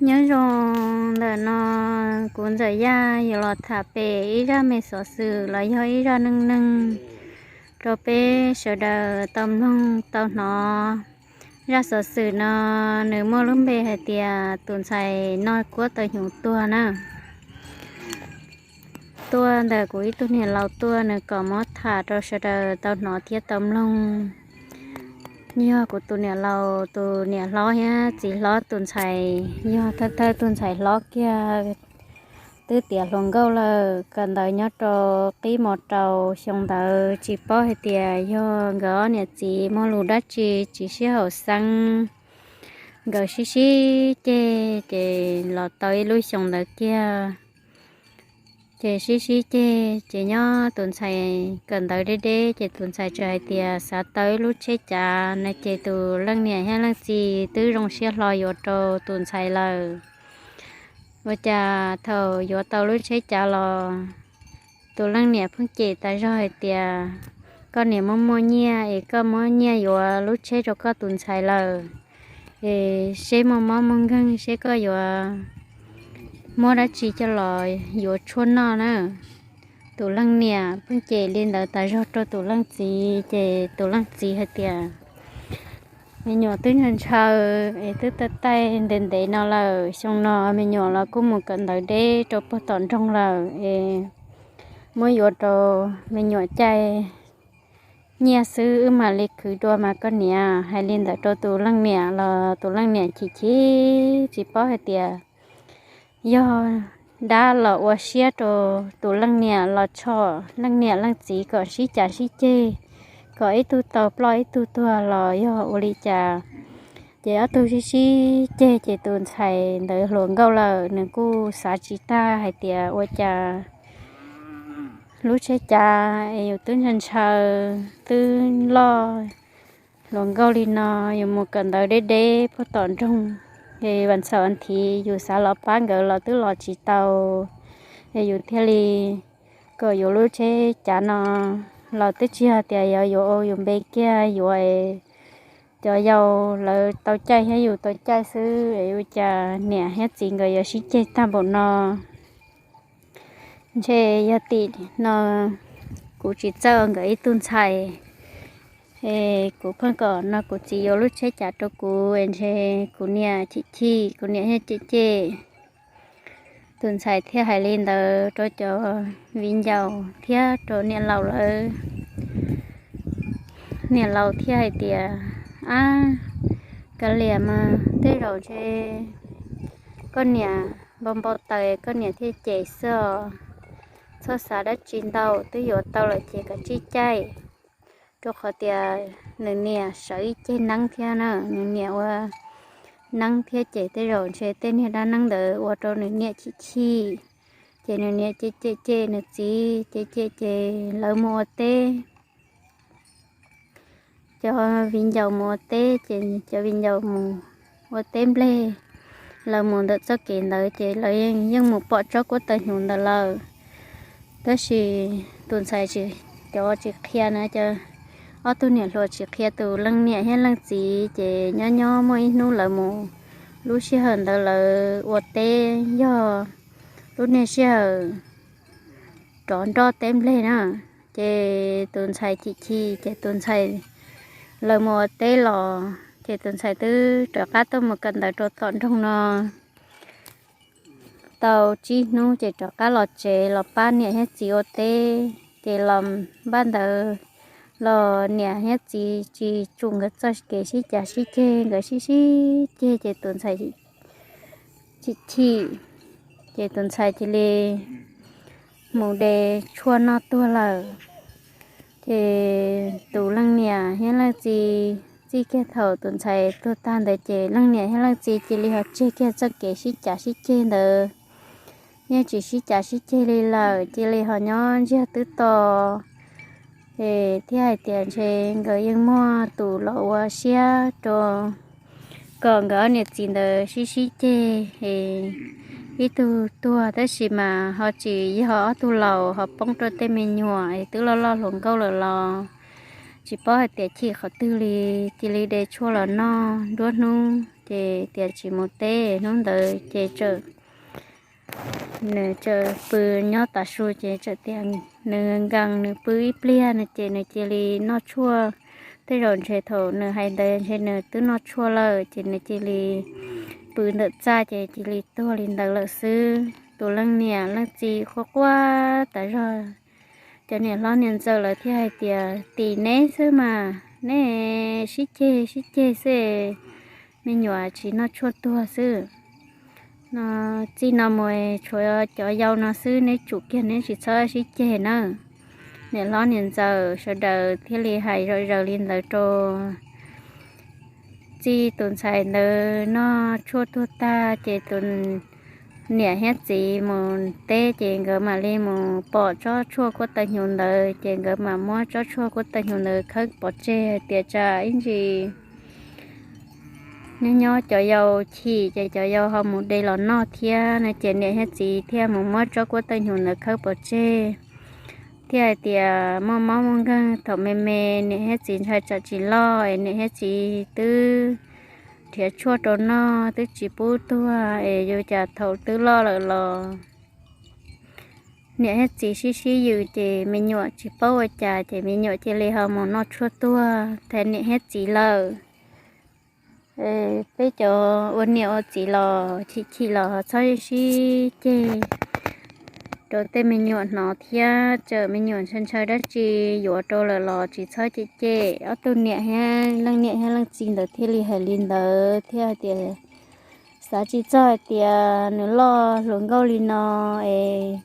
Nyob zoo, ntawm no kuv Ntxawm Yaj yuav los tham pem ib zaj me xov xwm los yog ib zaj neej neeg rau peb sawv daws tau mloog tau hnov. Zaj xov xwm no nws muaj lub npe hais tias tus ntxhais noj kuab tau hnyuv tuag na. Tuaj ntawm kuv ib tug niam laus tuaj, nws kom muab tham rau sawv daws tau hnov thiab tau mloog. Yog kuv tus niam laus tus niam hlob thiab txiv hlob tus ntxhais, yog thawj thawj tus ntxhais hlob kiag, twb tiav hluas nkauj lawm. Kawm ntawv nyob rau qib mos rau xyoo ntawd, tsis paub hais tias yog nkawd ob niam txiv muaj lus dab tsi tsis sib haum xeeb. Nkawd sib sib ceg ces los tau ib lub xyoo ntawd kiag, ces sib sib ceg ces nyob tus ntxhais kawm ntawv deb deb ces tus ntxhais txawm hais tias xav tau ib lub tsheb cav no ces tus leej niam thiab leej txiv twb zoo siab hlo yuav rau tus ntxhais lawm. Ua cas thaum yuav tau lub tsheb cav los tus leej niam pheej cem tas zog hais tias, koj niam muaj muaj nyiaj es koj muab nyiaj yuav lub tsheb rau koj tus ntxhais lawm, es seb muaj mob muaj nkeeg seb koj yuav muab dab tsi coj los yuav tshuaj noj na. Tus leej niam pheej cem li ntawd tas zog rau tus leej txiv ces tus leej txiv hais tias, me nyuam twb ntshaw ntshaw es twb taij taij ntev ntev no lawm, xyoo no me nyuam los kuj mus kawm ntawv deb rau puag tom nroog lawm es muab yuav rau me nyuam caij nyiaj xwb wb mam li khwv dua mas koj niam. Hais li ntawd rau tus leej niam los tus leej niam chim chim tsis paub hais tias yog dab los ua siab rau tus leej niam los tshom leej niam leej txiv kom sib cav sib ceg, kom ib tug tau ploj ib tug tuag los yog ua li cas. Ces ob tug sib sib ceg ces tus ntxhais ntawd hluas nkauj lawm, nws kuj xav tsis tag hais tias ua cas lub tsheb cav es yus twb ntshaw ntshaw, twb loj, hluas nkauj li no, yus mus kawm ntawv deb deb puag tom nroog, es vas xaum vas thiv yus xav los pab nkawd los twb los tsis tau, es yus thiaj li kom yuav lub tsheb cav no los twb tsis yog tias yog yuav ua yus npe kiag, yuav cov yau lawv tau caij thiab yus tau caij xwb, es ua cas niam thiab txiv nkawd yuav sib ceg tag npaum no. Ntshe yog tim no kuv tsis txawj nkawd ib tug ntxhais, es kuv pheej kom no kuv txiv yuav lub tsheb cav rau kuv, es ntshe kuv niam chim chim, kuv niam thiaj cem cem. Tus ntxhais thiaj hais li ntawd rau cov viv ncaus thiab rau niam laus lawv. Niam laus thiaj hais tias, ab, kav liam mas, tej zaum ntshe koj niam npau npau taws koj niam thiaj cem xwb os. Txhob xav dab tsi ntau, twb yuav tau lawm ces kav tsij caij. Rau qhov tias nws niam sawv ib ceg neeb thiab na, nws niam ua neeb thiab ces tej zaum ntshe tej niag dab neeb ntawd ua rau nws niam chim chim, ces nws niam cem cem cem nws txiv, cem cem ces lawv mus ua teb. Cov viv ncaus mus ua teb ces cov viv ncaus mus ua teb nplej. Lawv mus ntawm txoj kev ntawd ces lawv yeej mus pom tsob kuab tawg hnyuv ntawd lawm. Tab sis tus ntxhais tsis, cov tsis qhia na, cov ob tug niam hluas tsis qhia tus leej niam thiab leej txiv, ces nyob nyob muaj ib hnub lawv mus, lub sij hawm ntawd lawv ua teb yog lub niag sij hawm rov nroj teb nplej na. Ces tus ntxhais chim chim ces tus ntxhais, lawv mus ua teb los ces tus ntxhais twb rov qab tuaj mus kawm ntawv rau tom nroog no tau tsib hnub ces rov qab los tsev los pab niam thiab txiv ua teb. Ces los npaj ntawd los niam thiab txiv tsis tsum nkawd txoj kev sib cav sib ceg, nkawd sib sib ceg ces tus ntxhais chim chim, ces tus ntxhais cia li mus de tshuaj noj tuag lawm. Ces tus leej niam thiab leej txiv, txij kiag thaum tus ntxhais tuag tag ntawd ces leej niam thiab leej txiv cia li ho tseg kiag txoj kev sib cav sib ceg ntawd, yeej tsis sib cav sib ceg li lawm, cia li ho nyob ntsiag twb to. Es thiaj hais tias ntshe nkawd yeej muaj tus los ua siab rau kom nkawd ob niam txiv ntawd sib sib ceg es ib tug tuag, tab sis mas ho tsis yog ob tug laus ho poob rau tej me nyuam es twb loj loj hluas nkauj lawm los tsis paub hais tias chim qhov twg li, cia li de tshuaj los noj nruab hnub ces tias tsis mus teb hnub ntawd ces txawm nws txawm pw nyob tav su ces txawm tias nws nkees nws pw ib pliag no ces nws cia li noj tshuaj. Tej zaum ntshe thaum nws hais ntawd ntshe nws twb noj tshuaj lawm ces nws cia li pw ntawm txaj ces cia li tuag li ntawd lawm xwb. Tus leej niam leej txiv quaj quaj tas zog. Cov niam hlob niam ntxawm lawv thiaj hais tias, tim neb xwb mas, neb sib ceg sib ceg xwb, me nyuam tsis noj tshuaj tuag xwb. No, txij no mus tshuav cov yau no xwb, neb tsum kiag neb tsis txhob sib ceg nawb. Niam hlob niam ntxawm sawv daws thiaj li hais zom zaws li ntawd rau txij tus ntxhais ntawd noj tshuaj tuag tag ces tus niam thiab txiv mus teb ces nkawd mam li mus pom tsob tshuaj kuab tawg hnyuv ntawd ces nkawd mam muab tsob tshuaj kuab tawg hnyuv ntawd khawb pov tseg hais tias tsam ib ntsis nyob nyob cov yau chim ces cov yau ho mus de los noj thiab no ces niam thiab txiv thiaj mus muab tsob kuab tawg hnyuv ntawd khawb pov tseg. Thiaj hais tias muaj mob muaj nkeeg thaum me me niam thiab txiv ntshai tsam tsis loj es niam thiab txiv twb nrhiav tshuaj rau noj twb tsis pub tuag es yuav cas thaum twb loj lawm los niam thiab txiv sib sib yws ces me nyuam tsis paub ua cas ces me nyuam cia li ho mus noj tshuaj tuag thiab niam thiab txiv lawm. Peb cov ua niam ua txiv los chim chim los txhob sib ceg rau tej me nyuam hnov thiab, txawm me nyuam ntshaw ntshaw dab tsi yuav rau lawm los tsis txhob cem cem. Ob tug niam thiab leej niam thiab leej txiv ntawd thiaj li hais li ntawd thiab hais tias xav tsis txog hais tias nws loj hluas nkauj li no es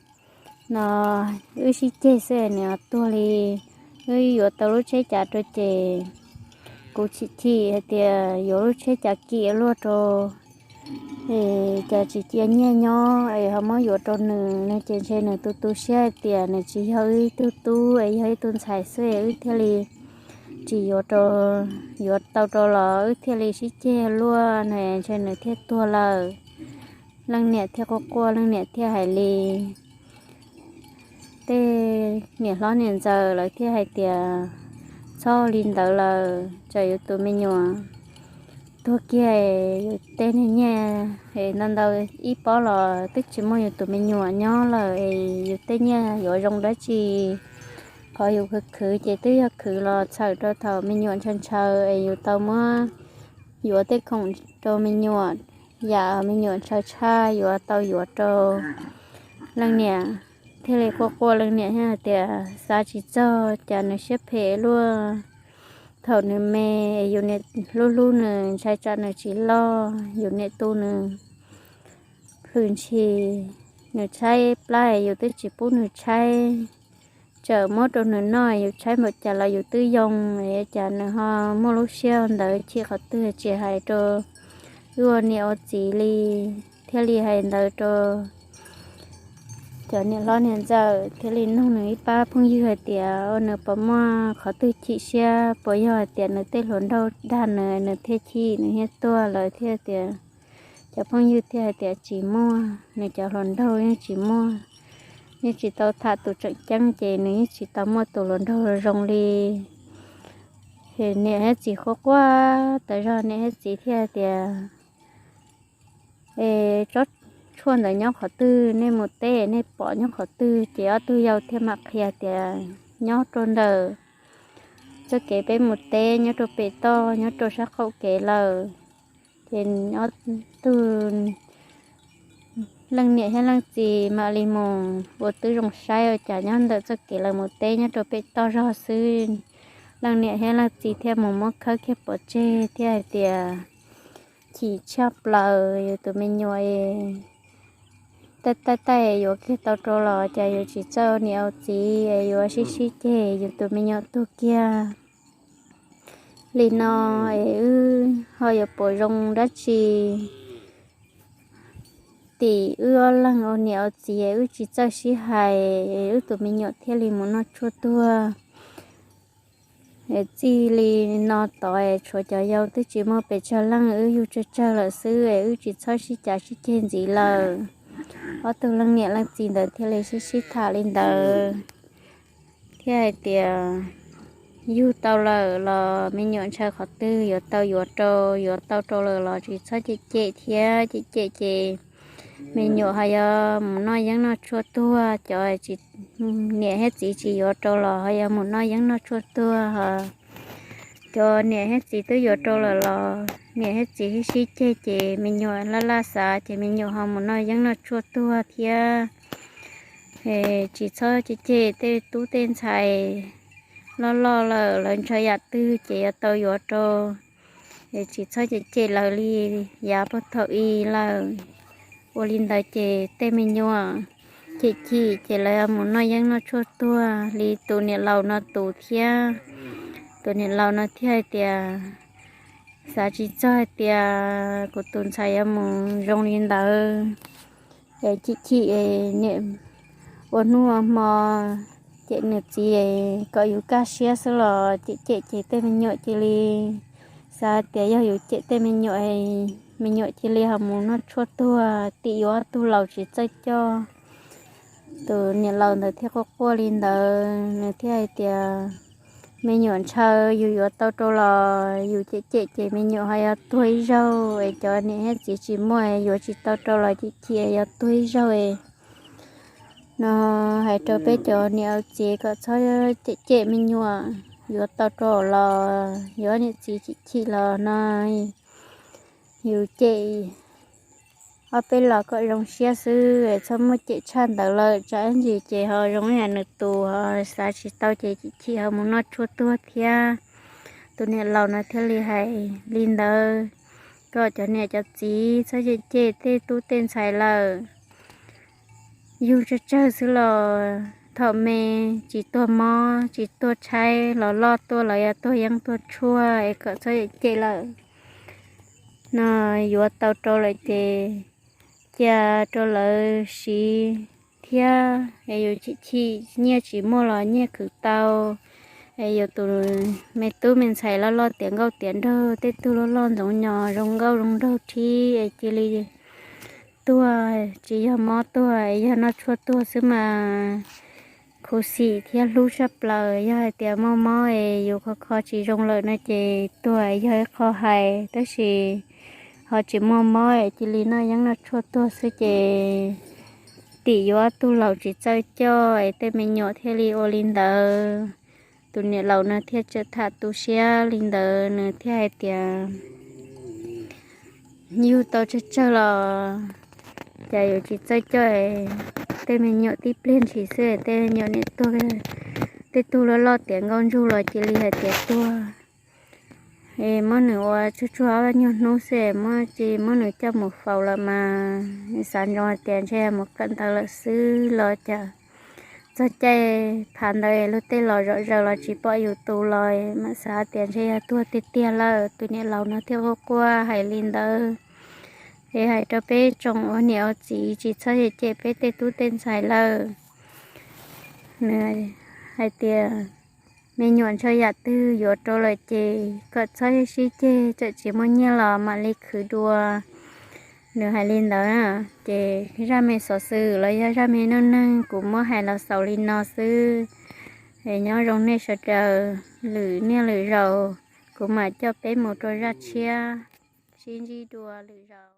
no wb sib ceg xwb nws tuag li, wb yuav tau lub tsheb cav rau ces kuv chim chim hais tias yuav lub tsheb cav kim luaj rau es cas tsis cia nyiaj nyob es ho muab yuav rau nws no ces ntshe nws tu tu siab hais tias nws tsis yog wb ib tug tub es yog ib tug ntxhais xwb es wb thiaj li tsis yuav rau, yuav tau rau los wb thiaj li sib ceg luaj no ntshe nws thiaj tuag lawm. Leej niam thiaj quaj quaj leej niam thiaj hais li tej niam hlob niam ntxawm lawv thiaj hais tias txhob li ntawd lawm, tsam yus tus me nyuam tuag kiag yus tej niag nyiaj es ntau ntau ib pob los twb tsis muaj yus tus me nyuam nyob lawm es yus tej nyiaj yuav zoo dab tsi. Qhov yus khwv khwv ces twb yog khwv los txhawm rau thaum me nyuam ntshaw ntshaw es yus tau muab yuav tej khoom rau me nyuam, yam me nyuam ntshaw tshaj yuav tau yuav rau. Leej niam thiaj li quaj quaj leej niam thiab hais tias xav tsis txog cas nws siab phem luaj. Thaum nws me, yus niam hlub hlub nws ntshai tsam nws tsis loj, yus niam tu nws plhws ntshis, nws tshaib plab yus twb tsis pub nws tshaib, tsam muab rau nws noj yus tshaib npaum cas los yus twb yoo, cas nws ho muaj lub siab ntawd chim qhov twg tsis hais rau wb ua niam ua txiv li. Thiaj li hais ntawd rau cov niam hlob niam ntxawm thiaj li nug nws ib pab phooj ywg hais tias ua nws puas muaj qhov twg chim siab, puas yog hais tias nws tej hluas nraug dag nws, nws thiaj chim nws thiaj tuag lawm thiab tias. Cov phooj ywg thiaj hais tias tsis muaj, nws cov hluas nraug yeej tsis muaj, yeej tsis tau tham tus tseem ceeb ces nws yeej tsis tau muaj tus hluas nraug zoo li. Ces niam thiab txiv quaj quaj tas zog, niam thiab txiv thiaj tias es tsob tshuaj ntawd nyob qhov twg, nej mus teb nej pom nyob qhov twg? Ces ob tug yau thiaj mam qhia tias nyob rau ntawm txoj kev peb mus teb nyob rau pem toj nyob rau sab qaum kev lawm. Ces ob tug leej niam thiab leej txiv mam li mus ua tib zoo saib ua cas nyob ntawm txoj kev lawv mus teb nyob rau pem toj zog xwb. Leej niam thiab leej txiv thiaj mus muab khawb kiag pov tseg thiab hais tias chim tshaj plaws yus tus me nyuam es taij taij taij yuav kiag tau rau los cas yus tsis txawj ua niam ua txiv es yuav sib sib ceg yus tus me nyuam tuag kiag li no es wb ho yuav puas zoo dab tsi? Tim wb ob leeg ua niam ua txiv wb tsis txawj sib hais, wb tus me nyuam thiaj li mus noj tshuaj tuag. Txij li no tod tshuav cov yau twb tsis muaj pes tsawg leej, wb yug tsawg tsawg lawm xwb, wb tsis txhob sib cav sib ceg ntxiv lawm. Ob tug leej niam leej txiv ntawd thiaj li sib sib tham li ntawd thiab hais tias yug tau lawm los me nyuam ntshaw qhov twg yuav tau yuav rau, yuav tau rau lawm los tsis txhob cem cem thiab, cem cem ces me nyuam ho yuav mus noj yeeb noj tshuaj tuag. Cov niam thiab txiv tsis yuav rau los ho yuav mus noj yeeb noj tshuaj tuag. Cov niam thiab txiv twb yuav rau lawm los niam thiab txiv sib sib ceg ces me nyuam laj laj xav ces me nyuam ho mus noj yeeb noj tshuaj tuag thiab. Tsis txhob cem cem tej tub tej ntxhais loj loj lawm, lawv ntshaw yam twg ces yuav tau yuav rau. Tsis txhob cem cem lawv li, yav puag thaum i lawm. Ua li ntawd ces tej me nyuam cem chim ces lawv mus noj yeeb noj tshuaj tuag li tus niam laus no tus thiab. Tus niam laus no thiaj hais tias, xav tsis txog hais tias kuv tus ntxhais yuav mus zoo li ntawd. Cem chim, ua hnub ua hmo cem nws txiv kom yus kaj siab xwb los cem cem ces tej me nyuam cia li xav tias yog yus cem tej me nyuam, me nyuam cia li ho mus noj tshuaj tuag, tim yuav ob tug laus tsis txawj coj. Tus niam laus ntawd thiaj quaj quaj li ntawd, nws thiaj hais tias, me nyuam ntshaw yus yuav tau rau los yus cem cem ces me nyuam ho yuav tuag ib zaug es cov niam thiab txiv tsis muaj yuav tsis tau rau los cem cem yuav tuag ib zaug no. Hais rau peb cov niam txiv kom txhob cem cem me nyuam, yuav tau rau los yuav niam txiv cem cem los no, yus cem ob peb los kom zoo siab xwb, txhob muaj cem tshaj ntawd lawm, tsam ib ntsis ces ho zoo ib yam nws tus, ho xav tsis tau ces cem cem ho mus noj tshuaj tuag thiab. Tus niam laus no thiaj li hais li ntawd, kom cov niam cov txiv txhob cem cem tej tub tej ntxhais lawm. Yug tsawg tsawg xwb los thaum me tsis tuag mob tsis tuag tshaib los loj tuaj los yuav tuag yeeb tuag tshuaj es kom txhob cem cem lawm no. Yuav tau rau lawm ces cia rau lawv siv thiab, es yus chim chim nyiaj tsis muaj los nyiaj khwv tau, es yus tus me tub me ntxhais loj loj tiav nkauj tiav nraug, tej tug loj loj ntxoov nyos zoo nkauj zoo nraug thiab es cia li tuag, tsis yog mob tuag, yog noj tshuaj tuag xwb mas khuv xim thiab hlub tshaj plaws. Yog hais tias muaj mob es yus kho kho tsis zoo lawm no ces tuag yog ib qho hais, tab sis ho tsis muaj mob es cia li noj yeeb noj tshuaj tuag xwb ces tim yuav ob tug laus tsis txawj coj es tej me nyuam thiaj li ua li ntawd. Tus niam laus no thiaj tseem tham tu siab li ntawd, nws thiaj hais tias, yug tau tsawg tsawg los cas yuav tsis txawj coj, tej me nyuam tib pliag ntshis xwb tej me nyuam niam tuag, tej tug loj loj tiav nkauj ntsug los cia li hais tias tuag. Es muab nws ua tsuag tsuag ob nyuag hnub xwb, muab tsis muab nws coj mus faus lawm mas xav ntsoov hais tias ntshe mus kawm ntawv lawm xwb los cas txog caij phav ntawd luag tej los zom zaws los tsis pom yus tus los mam xav tias ntshe yog tuag tiag tiag lawm. Tus niam laus no thiaj quaj quaj hais li ntawd. Es hais rau peb tsoom ua niam ua txiv tsis txhob cem cem peb tej tub tej ntxhais lawm. Nws hais tias me nyuam ntshaw yam twg yuav rau lawm ces kom txhob sib ceg, txawm tsis muaj nyiaj los mam li khwv dua. Nws hais li ntawd na, ces zaj me xov xwm los yog zaj me neej neeg kuv muab hais los xaus li no xwb. Es nyob zoo nej sawv daws, lwm niaj lwm zaus kuv mam coj peb mus rau zaj tshiab, sib ntsib dua lwm zaus.